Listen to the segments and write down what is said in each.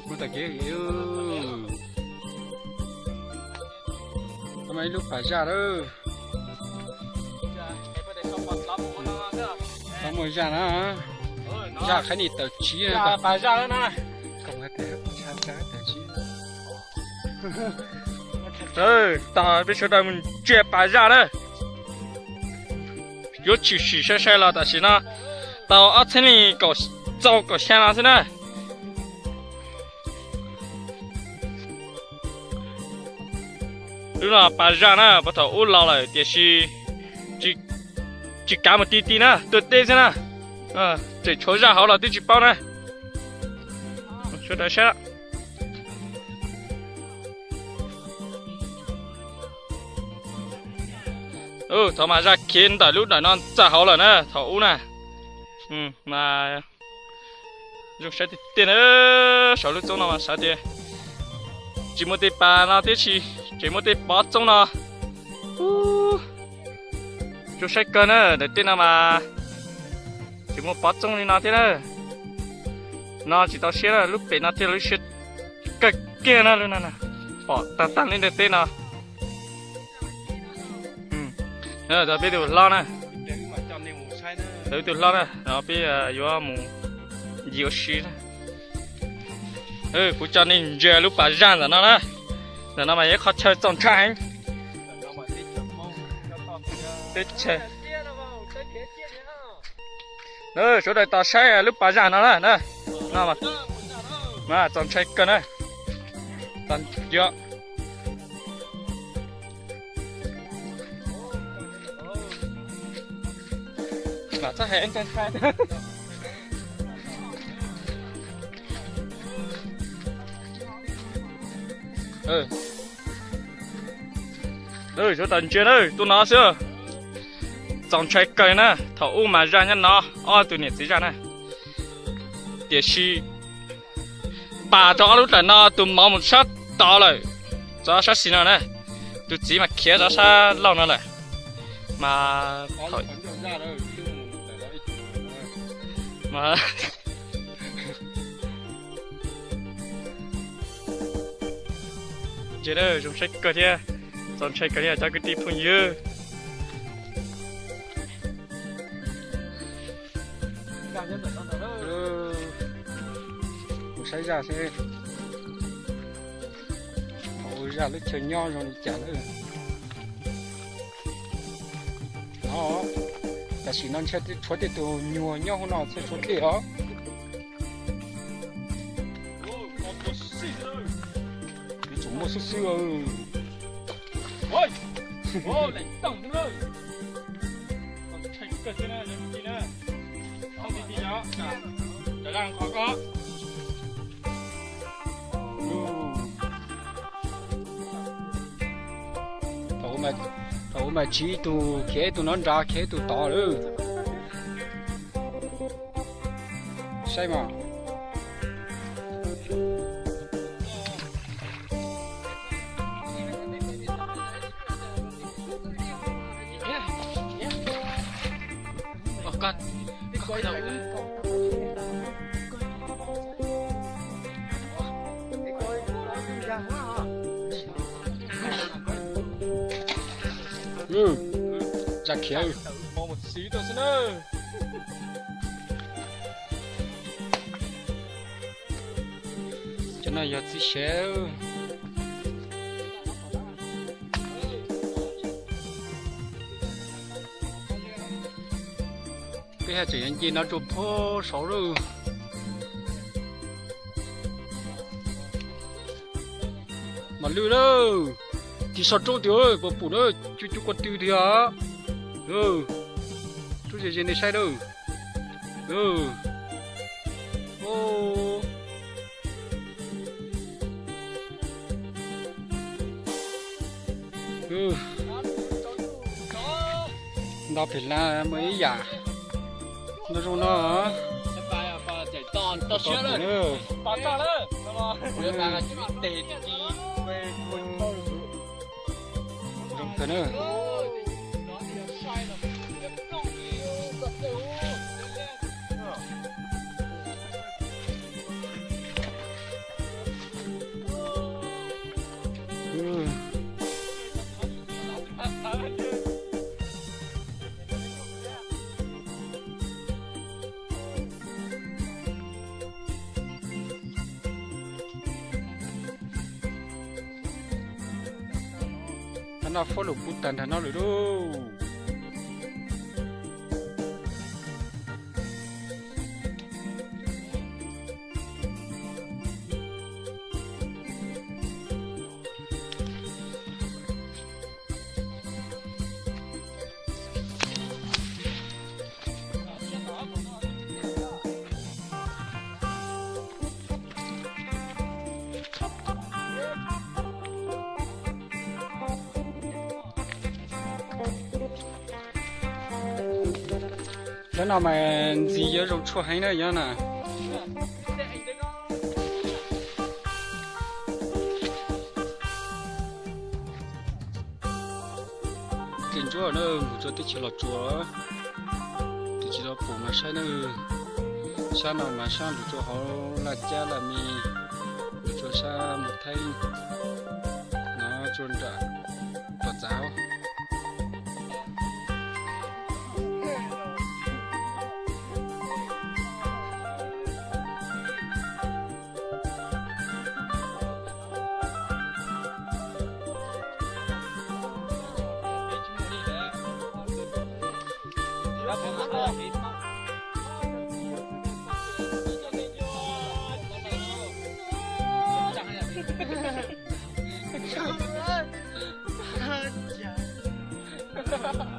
Kuv tag kev, tau mas ib lub pas zaj lawm. Tau muaj zaj na, zaj qhab nis tawm tsiv na. Pas zaj na. Tag peb sawv daws mus ntsia pas zaj na. Yuav tshwm sim sai sai los tam sim no tau ob txhiab nees nkaum, txaus kaum xya no xwb na. Lub no pas zaj na, puag thaum ub los lawm tiam sis tsis kav mus ti ti na, tuaj teb xwb na. Tseem tshuav zaj hauv los twb tsis paub na. Sawv daws saib. Thaum mas zaj khiav ntawm lub dawm no txawm hauv lawm na, thaum ub na. Mas zoo saib tiag tiag na, saum lub txoob no mas xav tias tsis muaj tej pas no tib si, tseem muaj tej pov txoob no. Zoo saib kawg na, daim teb no mas tseem muaj pov txoob li no thiab na. No tsis tau siab na, lub pem no thiaj lub siab kawg kiag na, lub no na. Pom tag tag li daim teb no. Tau peb tus hlob na, tau ib tug hlob na, no peb yuav mus ncig ua si na. Kuv coj nej ntsia lub pas zaj ntawm no na. Ntawm no mas yog ib qhov chaw txaus ntshai heev. Teb chaws. Sawv daws tos saib lub pas zaj no na. Txaus ntshai kawg na. Tos ntsia. Sawv daws tos ntsia na, tuaj no xwb. Txaus ntshai kawg na, thaum ub mas zaj nyob no, ob tug niam txiv zaj na. Tiam sis pas rau ob lub dawm no tus mov mus sab tod lawm, txog sab xis no na. Tus txiv mas khiav rau sab laug no lawm. Mas Ntsia, zoo saib kawg thiab, txaus ntshai kawg li cov kwv tij phooj ywg. Kuv saib zaj seb, zaj lub chaw nyob zoo li cas lawm. No, tam sim no ntshe tshuav tej tus nyuag nyob hauv no thiaj tshuav dej os. Yuav tsum muaj xwb xwb. Thaum ub mas tsiv ib tug khiav ib tug no nrad khiav ib tug tod lawm. Saib mas. Zaj khiav. Cov no yog txiv xev. Peb haj tseem yuav nce no rau pem saud lawm. Mam lwj lawm. Tig so roob tiag, puas pum na, cua cua kua tw tiag. Roob ze ze nej saib lawm. Nto pem lawm muaj ib yam nto zoo no. Zoo kawg na. Thaum no fab lug pub tag nrho no lawm lauj. Cov no mas ntxim yuav zoo tshuaj heev na yog na. Kev ntsuab na, mus rau teb chaws Los Tsuas, tus tsis tau pum mas saib na. Sab no mas sab lug rau hauv Laj Cab Laj Me, lug rau sab Moos Theeb, no rau nram Tuam Txav.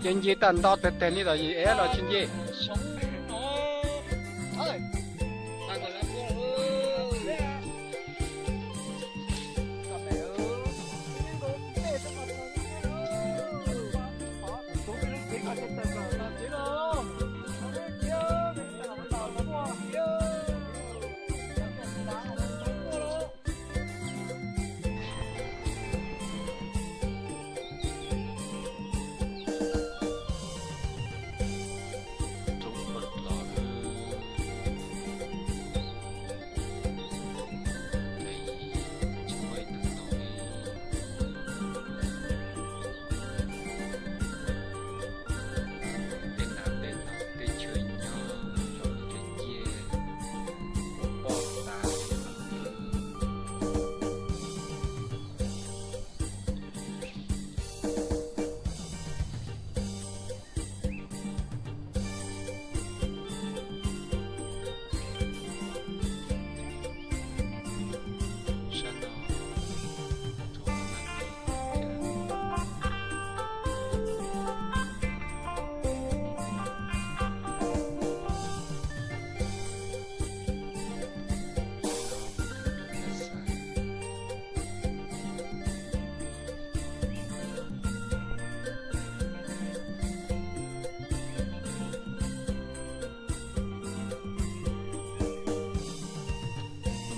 Ces nce tag nto tag tag li los es los tsis nce.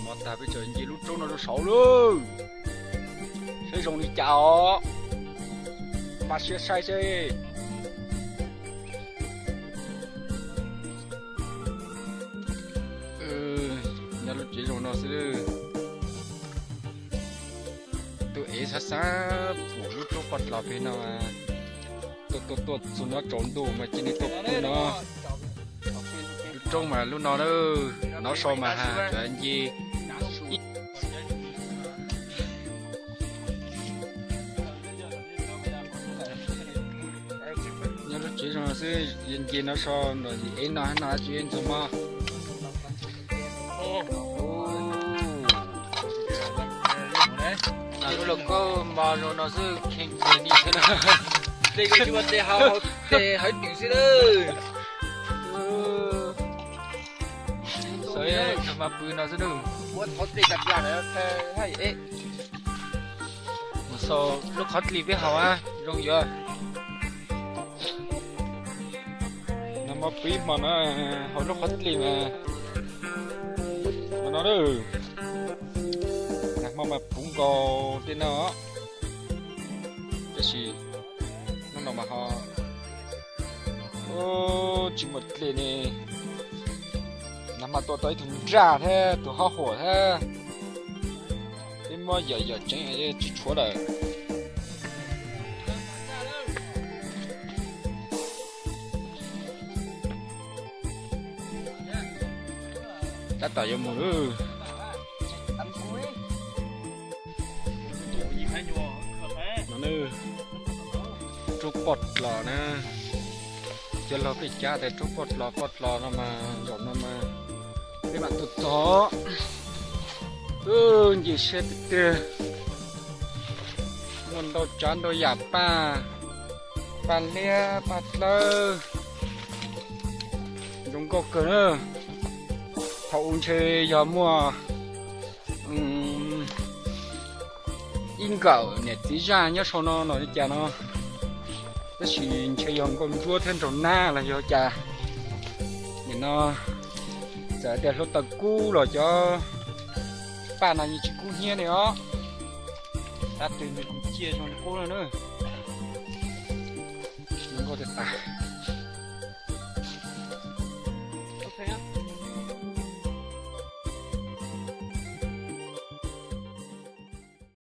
Mov tag peb tseem nce lub roob no rau saud lawm. Saib zoo li cas os. Npaj siab saib seb. Nyob lub tsev zoo no xwb. Tus ev xav xav pum lub roob poj dlav pem no. Tuaj tuaj tuaj txug no tsaus ntuj mas cia li tuaj pum no. Lub roob mas lub no na, nov so mas has cov nce. Nyob lub tsev zoo xwb, nce nov so, ev no hab no tsis ntxuag mog. Lub lauj kaub mos zoo no xwb, kheej kawg li thiab na. Tes hauv twm xwb na. Xav mas pw no xwb na. Mus xaus lub qhov dlis peb haus a, zoo yuav. No mas pw ib hmo no, haus lub qhov dlis mas, mas no na. Mas puv nkaus tej no, tab sis hnub no mas ho tsis muaj dlej ne. Nag hmo tua tau ib tug nraj thiab tus hob huam thiab, peb muab yawm yawm tseev tsis tshuav lawm. Tab tom yuav mus lawm. No, rub poj dlos na. Cov laug peb cav tias rub poj dlos, poj dlos no mas zaum no mas peb mam tuaj txog. Ncig siab tiag tiag. Muaj ntau tsav ntau yam paj, paj liab paj dlawb, zoo nkauj kawg na. Thaum ub ntshe yog muaj ib nkawm niam txiv zaj nyob sau no los li cas no, tab sis ntshe yog nkauj ntsuab thiab nraug nab los yog cas. Nim no txawm tias hluav taws kub los cov paj no yeej tsis kub hnyiab li os. Tab sis nws kuj ciaj zoo li qub no na. Zoo nkauj tiag tas.